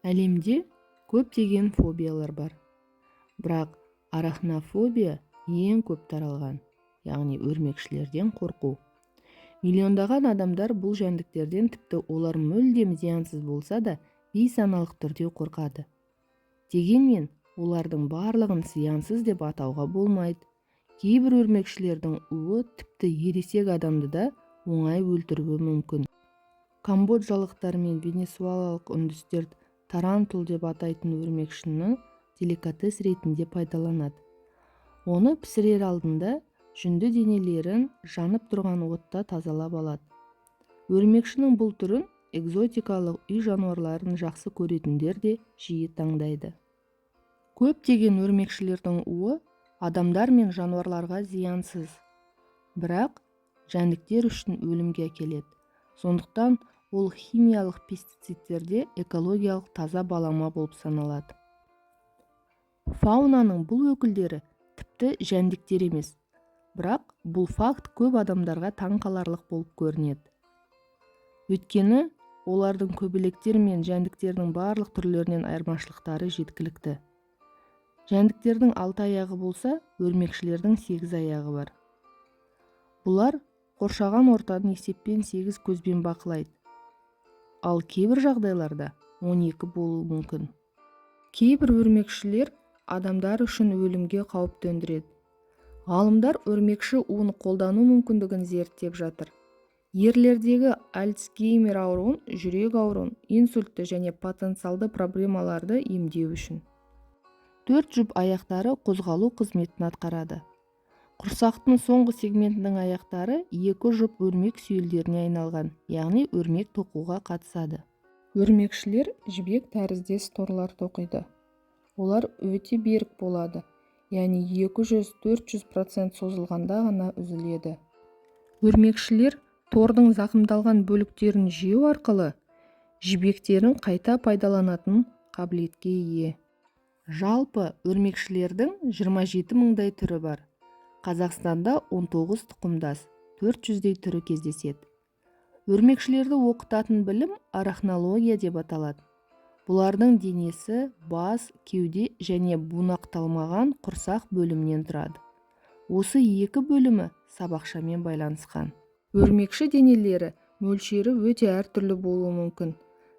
Әлемде көптеген фобиялар бар, бірақ арахнофобия ең көп таралған, яғни өрмекшілерден қорқу. Миллиондаған адамдар бұл жәндіктерден, тіпті олар мүлдем зиянсыз болса да, бейсаналық түрде қорқады. Дегенмен олардың барлығын зиянсыз деп атауға болмайды. Кейбір өрмекшілердің уы тіпті ересек адамды да оңай өлтіруі мүмкін. Камбоджалықтар мен венесуэлалық үндістер тарантул деп атайтын өрмекшіні деликатес ретінде пайдаланады. Оны пісірер алдында жүнді денелерін жанып тұрған отта тазалап алады. Өрмекшінің бұл түрін экзотикалық үй жануарларын жақсы көретіндер де жиі таңдайды. Көптеген өрмекшілердің уы адамдар мен жануарларға зиянсыз, бірақ жәндіктер үшін өлімге әкеледі. Сондықтан ол химиялық пестицидтерде экологиялық таза балама болып саналады. Фаунаның бұл өкілдері тіпті жәндіктер емес, бірақ бұл факт көп адамдарға таң қаларлық болып көрінеді, өйткені олардың көбелектер мен жәндіктердің барлық түрлерінен айырмашылықтары жеткілікті. Жәндіктердің алты аяғы болса, өрмекшілердің сегіз аяғы бар. Бұлар қоршаған ортаны есеппен сегіз көзбен бақылайды, ал кейбір жағдайларда 12 болуы мүмкін. Кейбір өрмекшілер адамдар үшін өлімге қауіп төндіреді. Ғалымдар өрмекші уын қолдану мүмкіндігін зерттеп жатыр: ерлердегі Альцгеймер ауруын, жүрек ауруын, инсультті және потенциалды проблемаларды емдеу үшін. Төрт жұп аяқтары қозғалу қызметін атқарады. Құрсақтың соңғы сегментінің аяқтары екі жұп өрмек сүйелдеріне айналған, яғни өрмек тоқуға қатысады. Өрмекшілер жібек тәріздес торлар тоқиды. Олар өте берік болады, яғни 200-400% созылғанда ғана үзіледі. Өрмекшілер тордың зақымдалған бөліктерін жеу арқылы жібектерін қайта пайдаланатын қабілетке ие. Жалпы өрмекшілердің 27 мыңдай түрі бар. Қазақстанда 19 тұқымдас, 400-дей түрі кездеседі. Өрмекшілерді оқытатын білім арахнология деп аталады. Бұлардың денесі бас, кеуде және бунақталмаған құрсақ бөлімінен тұрады. Осы екі бөлімі сабақшамен байланысқан. Өрмекші денелері мөлшері өте әртүрлі болуы мүмкін: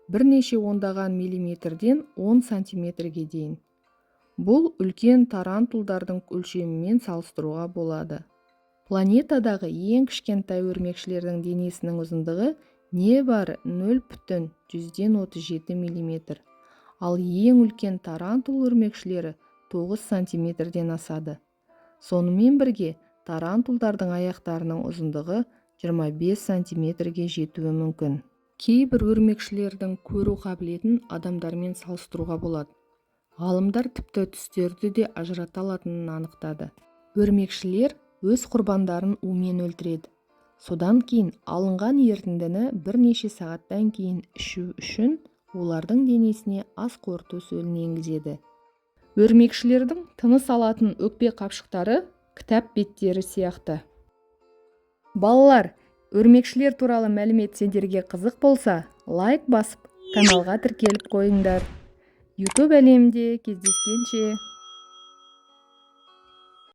бірнеше ондаған миллиметрден 10 сантиметрге дейін. Бұл үлкен тарантулдардың өлшемімен салыстыруға болады. Планетадағы ең кішкентай өрмекшілердің денесінің ұзындығы небары 0,37 мм, ал ең үлкен тарантул өрмекшілері 9 сантиметрден асады. Сонымен бірге тарантулдардың аяқтарының ұзындығы 25 сантиметрге жетуі мүмкін. Кейбір өрмекшілердің көру қабілетін адамдармен салыстыруға болады. Ғалымдар тіпті түстерді де ажырата алатынын анықтады. Өрмекшілер өз құрбандарын умен өлтіреді. Содан кейін алынған ерітіндіні бірнеше сағаттан кейін ішу үшін олардың денесіне ас қорыту сөлін енгізеді. Өрмекшілердің тыныс алатын өкпе қапшықтары кітап беттері сияқты. Балалар, өрмекшілер туралы мәлімет сендерге қызық болса, лайк басып, каналға тіркеліп қойыңдар. YouTube әлемінде кездескенше!